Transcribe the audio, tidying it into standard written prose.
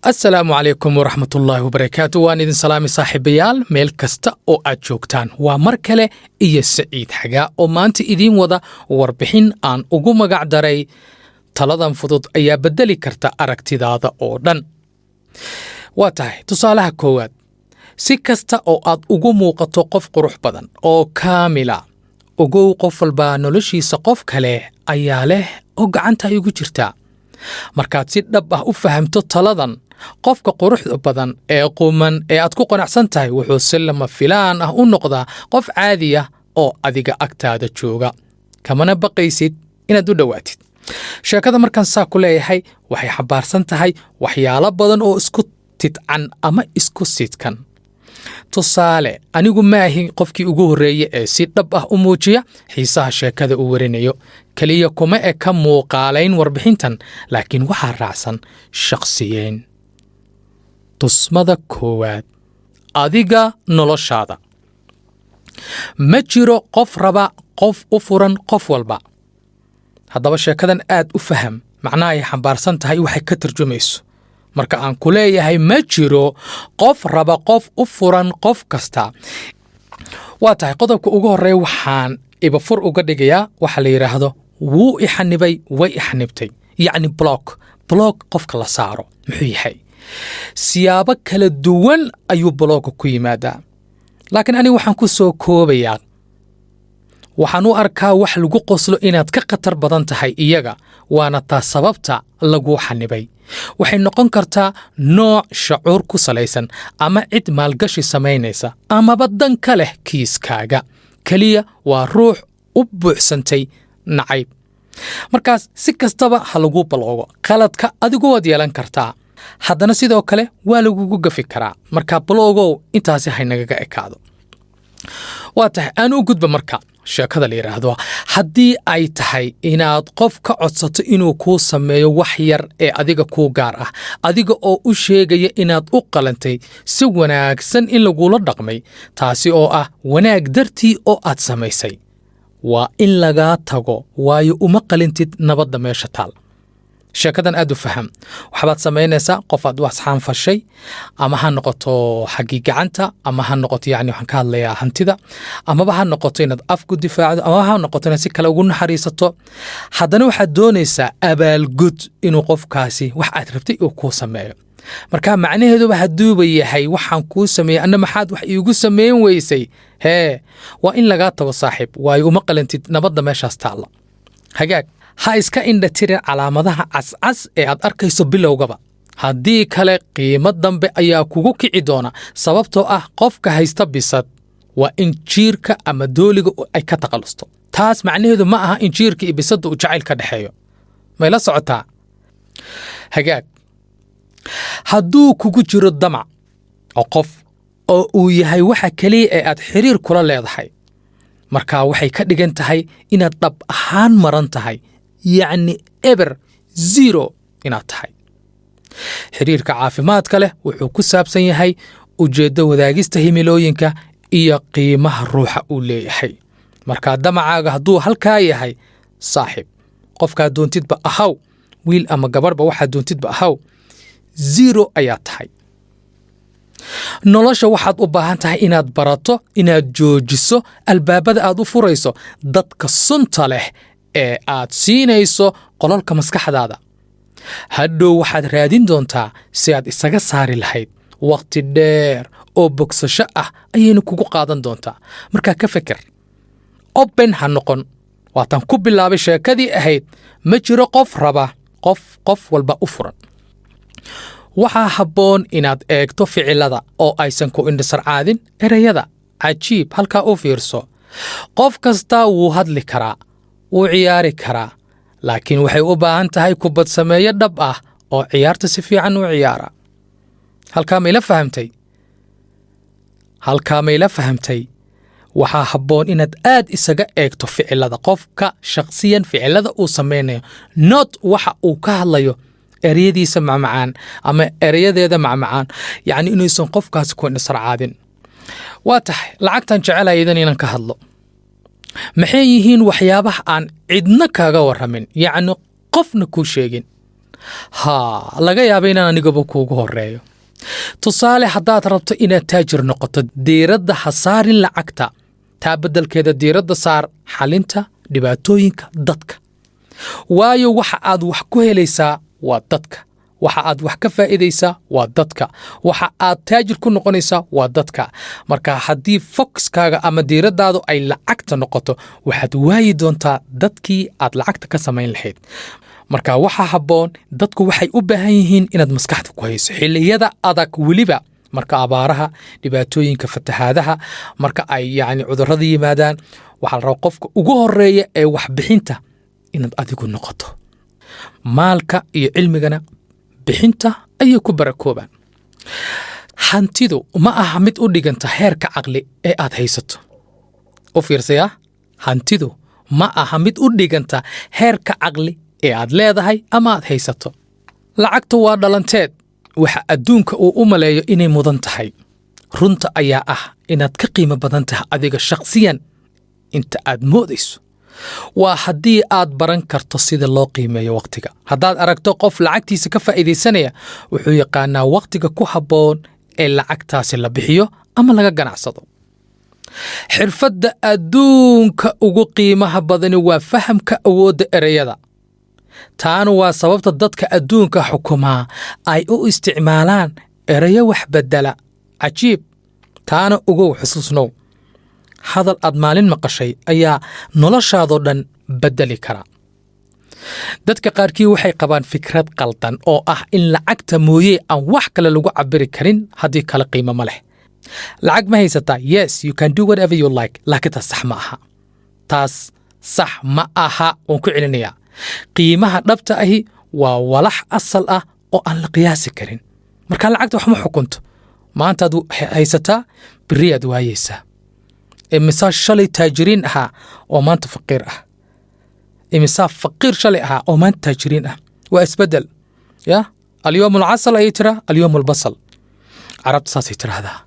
Asalaamu calaykum waraxmatullaahi wabarakaatu. Waan idin salaamay, saaxiibayaal, meel kasta oo aad joogtaan. Waa mar kale iyo Saciid Xagaa oo maanta idiin wada warbixin aan ugu magac daray "Taladan fudud ayaa beddeli karta aragtidaada oo dhan". Waa tahay, tusaalaha koowaad: si kasta oo aad ugu muuqato qof qurux badan oo kaamila, ogow qof walbaa noloshiisa qof kale ayaa leh oo gacanta ay ugu jirtaa. Markaad si dhab ah u fahamto taladan, qofka quruxda badan ee quman ee aad ku qanacsan tahay wuxuu si lama filaan ah u noqdaa qof caadi ah oo adiga agtaada jooga, kamana baqaysid inaad u dhowaatid. Sheekada markaan saa ku leeyahay, waxay xambaarsan tahay waxyaalo badan oo isku tidcan ama isku sidkan. Tusaale, anigu ma ahin qofkii ugu horreeye ee si dhab ah u muujiya xiisaha sheekada uu warinayo. Keliya kuma eka muuqaalayn warbixintan, laakiin waxaa raacsan shakhsiyeyn. Tusmada koowaad: adiga noloshaada. Ma jiro qof raba qof u furan qof walba. Haddaba sheekadan aad u faham macnaha ay xambaarsan tahay, waxay ka tarjumayso. Marka aan ku leeyahay ma jiro qof raba qof u furan qof kasta, waa tahay, qodobka ugu horreeya waxaan ibafur uga dhigayaa waxa la yidhaahdo "wuu ixanibay", "way ixanibtay", yacni block. Block qofka la saaro muxuu yahay? Siyaabo kala duwan ayuu block-ga ku yimaadaa, laakiin aniga waxaan ku soo koobayaa: waxaan u arkaa wax lagu qoslo inaad ka khatar badan tahay iyaga, waana taa sababta laguu xanibay. Waxay noqon kartaa nooc shacuur ku salaysan ama cid maalgashi samaynaysa amaba dan ka leh kiiskaaga. Keliya waa ruux u buuxsantay nacayb. Markaas si kastaba ha laguu block-go, qaladka adigu waad yeelan kartaa, haddana sidoo kale waa lagugu gafi karaa. Marka block-gow intaasi haynagaga ekaado. Waa tahay, aan u gudba marka sheekada la yidhaahdo haddii ay tahay inaad qof ka codsato inuu kuu sameeyo wax yar ee adiga kuu gaar ah, adiga oo u sheegaya inaad u qalantay si wanaagsan in lagula dhaqmay, taasi oo ah wanaag dartii oo aad samaysay, waa in lagaa tago, waayo uma qalintid nabadda meesha taal. Sheekadan aad u faham. Waxbaad samaynaysaa, qof aad u asxaan fashay, ama ha noqoto xaggii gacanta, ama ha noqoto, yani waxaan ka hadlayaa hantida, amaba ha noqoto inaad af ku difaacdo, amaba ha noqoto inaad si kale ugu naxariisato. Haddana waxaad doonaysaa abaalgud, inuu qofkaasi wax aad rabtay uu kuu sameeyo. Marka macnaheeduba hadduuba yahay "waxaan kuu sameeyey, anna maxaad wax iigu sameyn weysay?" Hee, waa in lagaa tago, saaxiib, waayo uma qalantid nabadda meeshaas taalla. Hagaag, ha iska indha tirin calaamadaha cascas ee aad arkayso bilowgaba. Haddii kale qiimo dambe ayaa kugu kici doona, sababtoo ah qofka haysta bisad waa in jiirka ama dooliga ay ka takhalusto. Taas macnaheedu ma aha in jiirka iyo bisadda uu jacayl ka dhexeeyo. May la socotaa? Hagaag, hadduu kugu jiro damac oo qof oo uu yahay waxa keliya ee aad xiriir kula leedahay, marka waxay ka dhigan tahay inaad dhab ahaan maran tahay, yacni eber, zero inaad tahay. Xiriirka caafimaadka leh wuxuu ku saabsan yahay ujeeddo wadaagista himilooyinka iyo qiimaha ruuxa uu leeyahay. Markaa damacaaga hadduu halkaa yahay, saaxiib, qofkaad doontidba ahaw, wiil ama gabadhba, waxaad doontidba ahaw, zero ayaa tahay. Nolosha waxaad u baahan tahay inaad barato inaad joojiso albaabada aad u furayso dadka sunta leh ee aad siinayso qolalka maskaxdaada. Hadhow waxaad raadin doontaa si aad isaga saari lahayd. Wakhti dheer oo bogsasho ah ayayna kugu qaadan doontaa. Markaa ka feker, open ha noqon. Waataan ku bilaabay sheekadii ahayd ma jiro qof raba qof qof walba u furan. Waxaa habboon inaad eegto ficilada oo aysan ku indhasarcaadin ereyada. Cajiib, halkaa u fiirso. Qof kasta wuu hadli karaa, wuu ciyaari karaa, laakiin waxay u baahan tahay kubad sameeyo dhab ah oo ciyaarta si fiican u ciyaara. Halkaa mayla fahamtay? Halkaa mayla fahamtay? Waxaa habboon inaad aad isaga eegto ficilada qofka shakhsiyan, ficilada uu samaynayo, not waxa uu ka hadlayo, ereyadiisa macmacaan ama ereyadeeda macmacaan, yacni inaysan qofkaasi ku indhasarcaadin. Waa tahay, lacagtan jecelayadan inaan ka hadlo. Maxay yihiin waxyaabaha aan cidna kaaga warramin, yacni qofna kuu sheegin? Haa, laga yaaba inaan anigaba kuugu horeeyo. Tusaale, haddaad rabto inaad taajir noqoto, diiradda ha saarin lacagta. Taa beddelkeeda diiradda saar xalinta dhibaatooyinka dadka, waayo waxa aad wax ku helaysaa waa dadka, waxa aad wax ka faa'iidaysaa waa dadka, waxa aad taajir ku noqonaysaa waa dadka. Marka haddii focuskaaga ama diiraddaadu ay lacagta noqoto, waxaad waayi doontaa dadkii aad lacagta ka samayn lahayd. Marka waxaa habboon, dadku waxay u baahan yihiin inaad maskaxda ku hayso xilliyada adag, weliba marka abaaraha, dhibaatooyinka fatahaadaha, marka ay yacni cudurrada yimaadaan. Waxaa la rabaa qofka ugu horeeya ee waxbixinta inaad adigu noqoto. Maalka iyo cilmigana bixinta ayay ku barakoobaan. Hantidu ma aha mid u dhiganta heerka caqli ee aad haysato. U fiirsaya, hantidu ma aha mid u dhiganta heerka caqli ee aad leedahay ama aad haysato. Lacagtu waa dhalanteed waxa adduunka uu u maleeyo inay mudan tahay. Runta ayaa ah inaad ka qiimo badan tahay adiga shakhsiyan inta aad moodayso, waa haddii aad baran karto sida loo qiimeeyo wakhtiga. Haddaad aragto qof lacagtiisa ka faa'iidaysanaya, wuxuu yaqaanaa wakhtiga ku habboon ee lacagtaasi la bixiyo ama laga ganacsado. Xirfadda adduunka ugu qiimaha badani waa fahamka awoodda ereyada. Taana waa sababta dadka adduunka xukumaa ay u isticmaalaan ereyo wax beddela. Cajiib! Taana ogow, xusuusnow, hadal aad maalin maqashay ayaa noloshaadoo dhan beddeli kara. Dadka qaarkii waxay qabaan fikrad qaldan oo ah in lacagta mooye aan wax kale lagu cabiri karin, haddii kale qiimo ma leh. Lacag ma haysataa? Yes, you can do whatever you like. Laakiin taas sax ma aha, taas sax ma aha. Waan ku celinayaa: qiimaha dhabta ahi waa walax asal ah oo aan la qiyaasi karin. Marka lacagta wax ma xukunto. Maantaad haysataa, beriyaad waayeysaa. Imisaa shalay taajiriin ahaa oo maanta faqiir ah? Imisaa faqiir shalay ahaa oo maanta taajiriin ah? Waa isbedel. Ya اليوم العسل ayay tiraa, اليوم البصل. Carabta saasay tiraahdaa.